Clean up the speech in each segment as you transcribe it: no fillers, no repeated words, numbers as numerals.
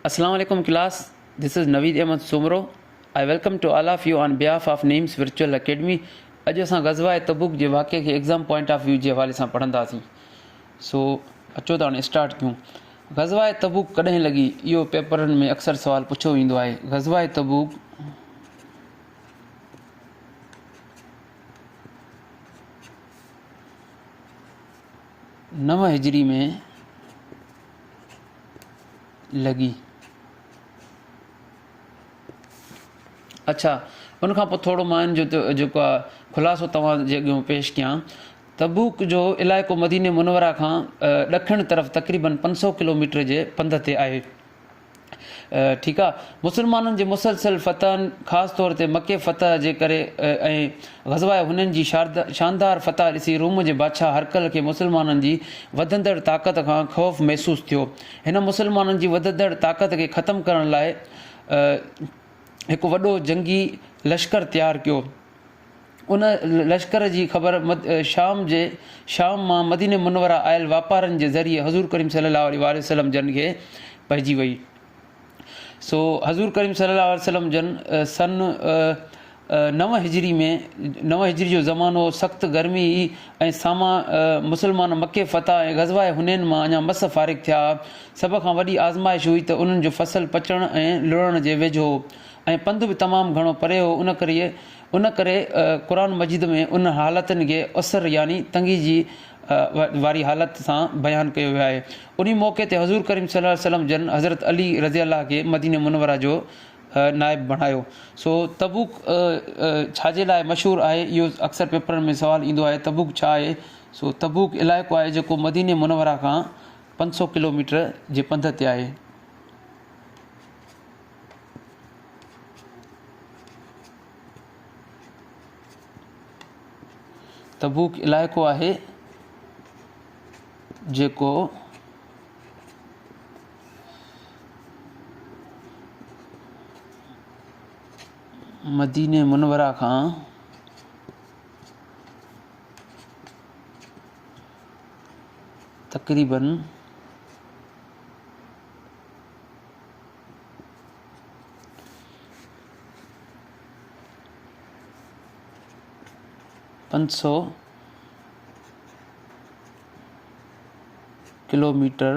Assalamu alaikum class, this is Naveed Ahmed Soomro. I welcome to all of you on behalf of NIMS Virtual Academy. اڄ اسان غزوه تبوڪ جي واقعي کي exam point of view جي حوالي سان پڙهنداسين. سو اچو ته هاڻي اسٽارٽ ڪيون. غزوه تبوڪ ڪڏهن لڳي؟ اهو پيپرن ۾ اڪثر سوال پڇيو ويندو آهي. غزوه تبوڪ نو هجري ۾ لڳي. اڇا ان کان پوء ٿورو مان ان جو جيڪو آ خلاصو توهان جي اڳيون پيش ڪيان. تبوڪ جو علائقو مديني منوره کان ڏکڻ طرف تقريبن 500 ڪلوميٽر جي پنڌ تي آهي. ٺيڪ آ مسلمانن جي مسلسل فتحن خاص طور تي مڪي فتح جي ڪري ۽ غزوه حنين جي شاندار فتح ڏسي روم جي بادشاهه هرقل کي مسلمانن جي وڌندڙ طاقت کان خوف محسوس ٿيو. هن مسلمانن جي وڌندڙ طاقت کي ختم ڪرڻ لاء هڪ وڏو جنگي لشڪر تيار ڪيو. ان لشڪر جي خبر شام جي شام مان مدينه منوره آيل واپارين جي ذريعي حضور ڪريم صلي الله عليه واٰله وسلم جن کي پئجي وئي. سو حضور ڪريم صلي الله عليه وسلم جن سن 9 هجري ۾ 9 هجري جو زمانو سخت گرمي هئي ۽ ساما مسلمان مڪي فتح ۽ غزوه حنين مان اڃا مس فارغ ٿيا ها. سڀ کان وڏي آزمائش هئي ته انهن جو فصل پچڻ ۽ لڻڻ جي ويجهو هو ۽ پنڌ به تمام گهڻو پري هو ان ڪري ان ڪري قرآن مجيد ۾ انهن حالتن کي عسر يعني تنگي جي واري حالت سان بيان ڪيو ويو آهي. انهي موقعي تي حضور ڪريم صلي الله عليه وسلم جن حضرت علي رضي الله کي مدينه منوره جو نائب بڻايو. سو تبوڪ ڇا جي لاء مشهور آهي؟ اهو اڪثر پيپرن ۾ سوال ايندو آهي تبوڪ ڇا آهي؟ سو تبوڪ علائقو آهي جيڪو مدينه منوره کان 500 ڪلوميٽر جي پنڌ تي آهي. تبوڪ علائقو آهي جيڪو مديني منوره کان تقريبن 500 ڪلوميٽر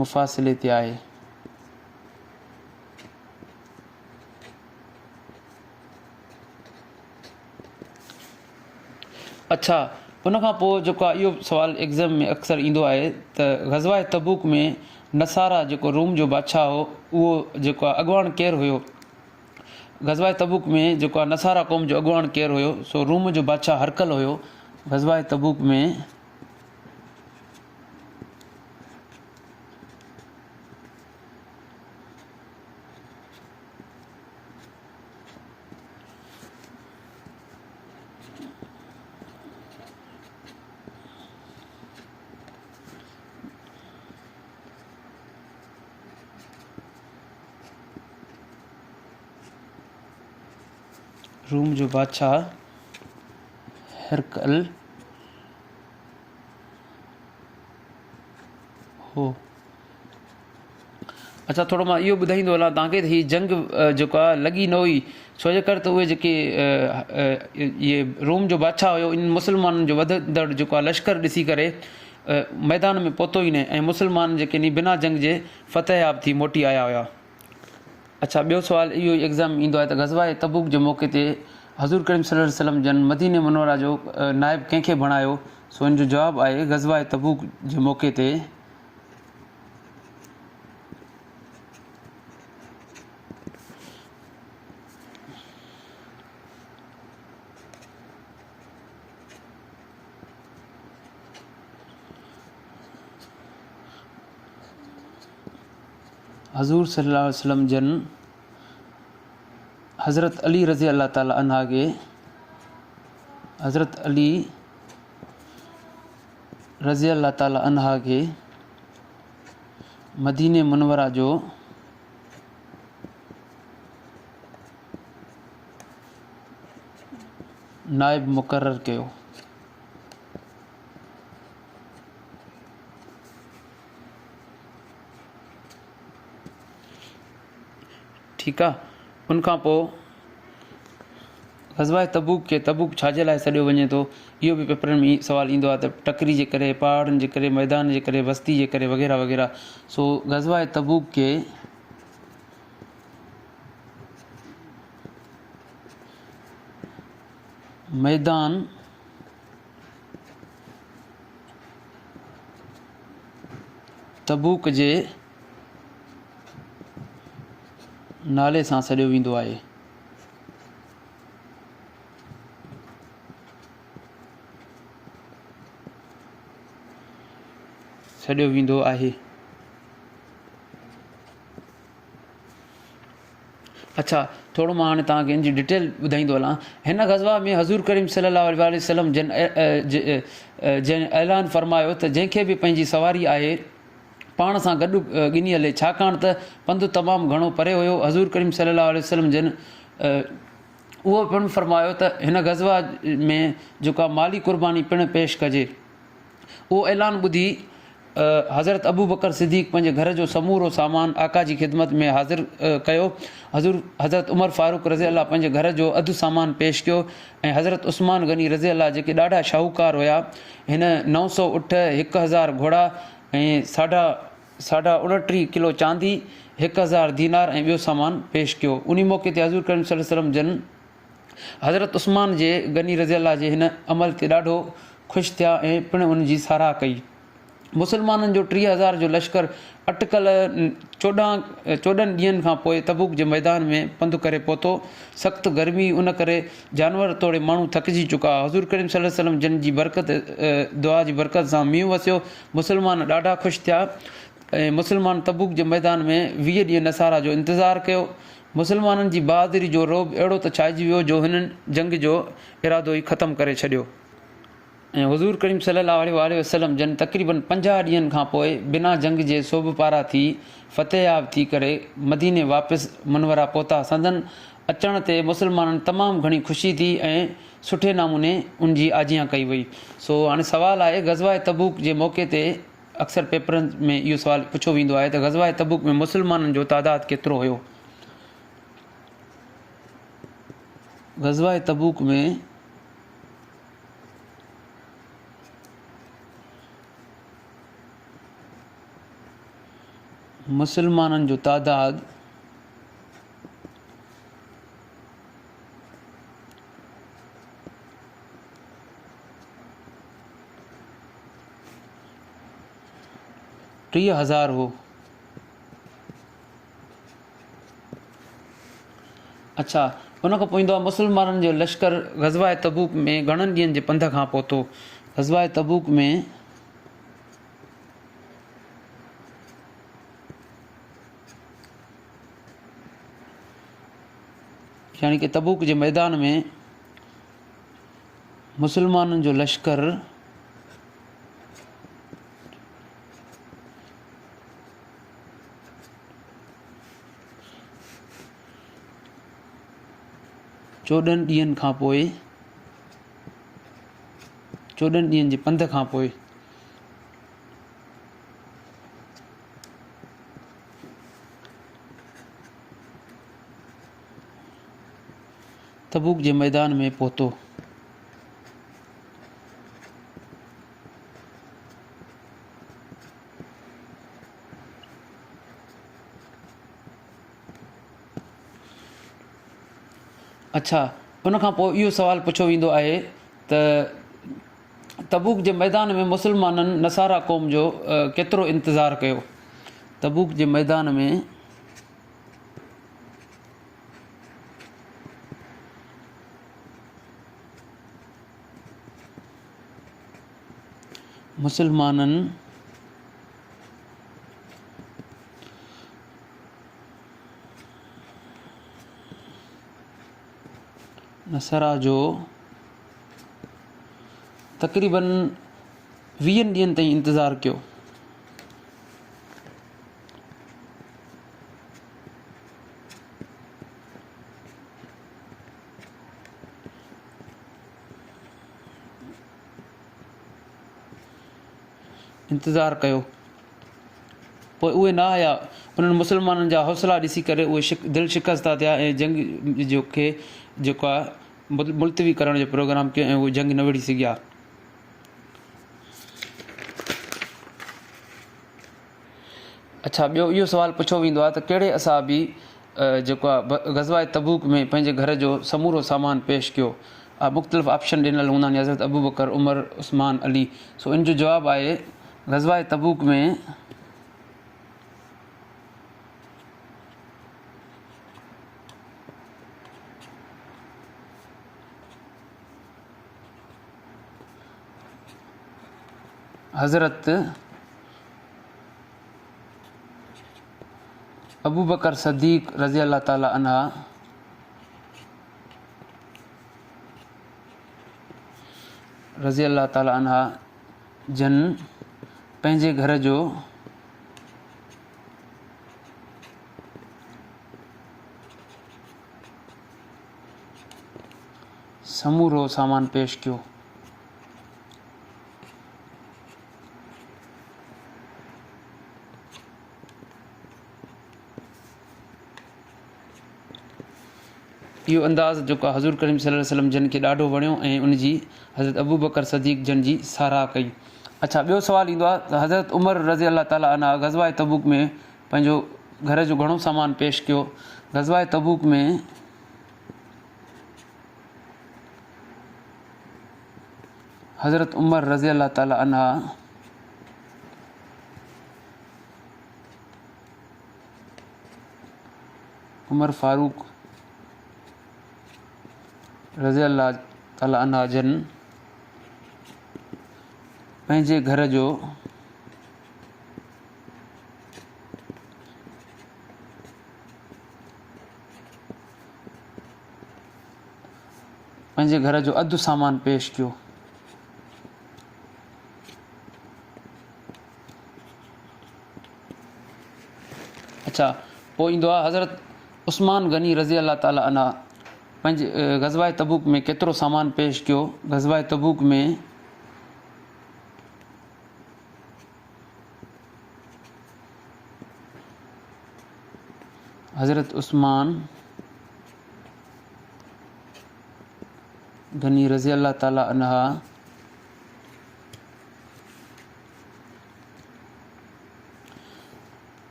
مفاصلي تي آهي. اڇا ان کان پوء جيڪو آهي اهو سوال ايگزام ۾ اڪثر ايندو آهي ته غزوه تبوڪ ۾ نصارا جيڪو روم جو بادشاهه هو اهو جيڪو آهي اڳواڻ ڪير هيو؟ غزوه تبوڪ ۾ جيڪو آهي نصارا قوم جو اڳواڻ ڪير هيو؟ سو روم جو بادشاهه هرقل هيو. غزوه تبوڪ ۾ روم جو بادشاهه هرقل هو. اڇا ٿورو مان اهو ٻڌائيندو هلان توهان کي ته هي جنگ جيڪو آهي لڳي نه هئي ڇو جي ڪري ته اهي جيڪي اهي روم جو بادشاهه هيو ان مسلمانن جو وڌندڙ جيڪو آهي لشڪر ڏسي ڪري ميدان ۾ پهتو ئي نه ۽ مسلمان جيڪي ني بنا جنگ جي فتحياب ٿي موٽي آيا هيا. اڇا ٻيو سوال اهو ئي ايگزام ۾ ايندو آهي ته غزوه تبوڪ جي موقعي تي حضور ڪريم صلي الله عليه وسلم جن مديني منوره جو نائب ڪنهن کي بڻايو؟ سو ان جو جواب آهي غزوه تبوڪ جي موقعي تي حضور صلي الله عليه وسلم جن حضرت علي رضي الله تعالٰي عنه کي حضرت علي رضي الله تعالٰي عنه کي مديني منوره جو نائب مقرر ڪيو. ٺيڪ آ ان کان پوء غزوه تبوڪ کي تبوڪ ڇا جي لاء سڏيو وڃي ٿو اهو به پيپرن ۾ سوال ايندو آهي ته ٽڪري جي ڪري پهاڙن جي ڪري ميدان جي ڪري وستي جي ڪري وغيره وغيره سو غزوه تبوڪ کي ميدان تبوڪ جي نالي سان سڏيو ويندو آهي. سڏيو ويندو آهي. اڇا ٿورو مان هاڻي توهان کي ان جي ڊيٽيل ٻڌائيندو هلان هن غزوه ۾ حضور ڪريم صلي الله عليه واٰله وسلم جن جن اعلان فرمايو ته جنهن کي به پنهنجي سواري آهي پاڻ سان گڏ ڳني هلي ڇاڪاڻ ته پنڌ تمام گهڻو پري هيو حضور ڪريم صلي الله عليه وسلم جن اهو پڻ فرمايو ته هن غزوه ۾ جيڪا مالي قرباني پڻ پيش ڪجي اهو اعلان ٻڌي حضرت ابوبڪر صديق پنهنجي گهر جو سمورو سامان آقا جي خدمت ۾ حاضر ڪيو. حضور حضرت عمر فاروق رضي الله پنهنجي گهر جو اڌ سامان پيش ڪيو ۽ حضرت عثمان غني رضي الله جيڪي ڏاڍا شاهوڪار هيا هن 900 اٺ، 1000 گهوڙا ۽ ساڍا ساڍا اڻٽيهه ڪلو چاندي، 1000 دينار ۽ ٻيو سامان پيش ڪيو. انهي موقعي تي حضور ڪريم صلي الله عليه وسلم جن حضرت عثمان جي غني رضي الله جي هن عمل تي ڏاڍو خوش ٿيا ۽ پڻ ان جي ساراهه ڪئي. مسلمانن جو 3000 جو لشڪر اٽڪل چوڏهن چوڏهن ڏينهن کان پوء تبوڪ جي ميدان ۾ پنڌ ڪري پهتو. سخت گرمي ان ڪري جانور توڙي ماڻهو ٿڪجي چڪا. حضور ڪريم صلي الله عليه وسلم جن جي برڪت دعا جي برڪت سان مينهن وسيو. مسلمان ڏاڍا خوش ٿيا ۽ مسلمان تبوڪ جي ميدان ۾ 20 ڏينهن نصارا جو انتظار ڪيو. مسلمانن جي بهادري جو رعب اهڙو ته ڇائجي ويو جو هنن جنگ جو ارادو ئي ختم ڪري ڇڏيو. ۽ حضور ڪريم صلي الله عليه واٰله وسلم جن تقريباً 50 ڏينهن کان پوء بنا جنگ جي سوڀ پارا ٿي فتحياب ٿي ڪري مديني واپس منوره پهتا. سندن اچڻ تي مسلمانن تمام گهڻي خوشي ٿي ۽ سٺي نموني ان جي آجيان ڪئي وئي. سو هاڻي سوال آهي غزوه تبوڪ جي موقعي تي اڪثر پيپرن ۾ اهو سوال پڇيو ويندو آهي ته غزوه تبوڪ ۾ مسلمانن جو تعداد ڪيترو هيو؟ غزوه تبوڪ ۾ مسلمانن جو تعداد 30,000 هو. اڇا ان کان پوء ايندو آهي مسلمانن جو لشڪر غزوه تبوڪ ۾ گهڻن ڏينهن جي پنڌ کان پهتو. غزوه تبوڪ ۾ يعني ڪه تبوڪ جي ميدان ۾ مسلمانن جو لشڪر چوڏهن ڏينهن کان پوء چوڏهن ڏينهن جي پنڌ کان پوء تبوڪ جي ميدان ۾ پهتو. اڇا ان کان پوء اهو سوال پڇيو ويندو آهي ته تبوڪ جي ميدان ۾ مسلمانن نصارا قوم جو ڪيترو انتظار ڪيو؟ تبوڪ جي ميدان ۾ مسلمانن نصرا جو تقريبن ويهن ڏينهن تائين انتظار ڪيو. انتظار ڪيو. پوء اهي نه آيا. انهن مسلمانن جا حوصلا ڏسي ڪري اهي دل شڪسته ٿيا ۽ جنگ جو کي جيڪو آهي ملتوي ڪرڻ جو پروگرام ڪيو ۽ اهي جنگ نه وڙهي سگهيا. اڇا ٻيو اهو سوال پڇيو ويندو آهي ته ڪهڙي اصحابي جيڪو آهي غزوه تبوڪ ۾ پنهنجي گهر جو سمورو سامان پيش ڪيو مختلف آپشن ڏنل هوندا آهن حضرت ابوبڪر عمر عثمان علي سو ان جو جواب آهي غزوه تبوڪ ۾ حضرت ابوبڪر صديق رضي الله تعالٰي عنه رضي الله تعالٰي عنه جن پنهنجي گهر جو سمورو سامان پيش ڪيو. اهو انداز جيڪو حضور ڪريم صلي الله عليه وسلم جن کي ڏاڍو وڻيو ۽ ان جي حضرت ابوبڪر صديق جن جي ساراهه ڪئي. اڇا ٻيو سوال ايندو آهي ته حضرت عمر رضي الله تعالٰي عنه غزوه تبوڪ ۾ پنهنجو گهر جو گهڻو سامان پيش ڪيو. غزوه تبوڪ ۾ حضرت عمر رضي الله تعالٰي عنه عمر فاروق رضي الله تعالٰي عنه جن پنهنجي گهر جو پنهنجي گهر جو اڌ سامان پيش ڪيو. اڇا پوء ايندو آهي حضرت عثمان غني رضي الله تعالٰي عنه پنهنجي غزوه تبوڪ ۾ ڪيترو سامان پيش ڪيو؟ غزوه تبوڪ ۾ حضرت عثمان غني رضي الله تعالٰي عنه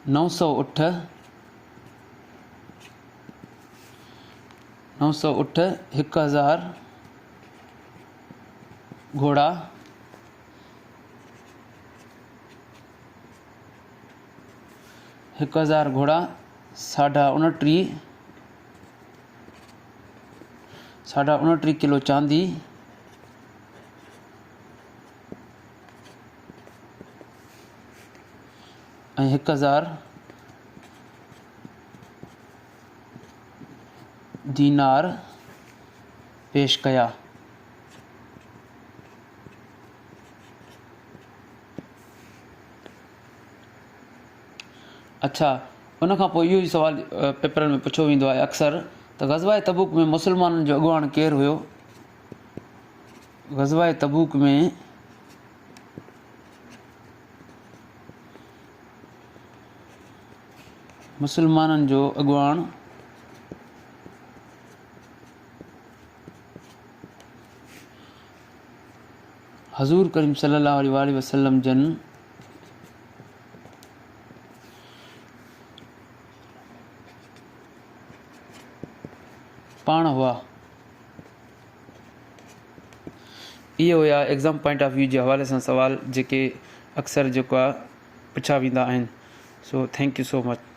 908 908 1000 گهوڙا هڪ هزار گهوڙا ساڍا اڻٽيهه ساڍا اڻٽيهه ڪلو چاندي ۽ هڪ هزار دينار پيش ڪيا. اڇا ان کان پوء اهو ئي سوال پيپرن ۾ پڇيو ويندو آهي اڪثر ته غزوه تبوڪ ۾ مسلمانن جو اڳواڻ ڪير هيو؟ غزوه تبوڪ ۾ مسلمانن جو اڳواڻ حضور ڪريم صلي الله عليه واٰله وسلم جن پاڻ هئا. اهي هيا ايگزام پوائنٽ آف ويو جي حوالي سان سوال جيڪي اڪثر جيڪو آهي پڇا ويندا آهن so thank you so much.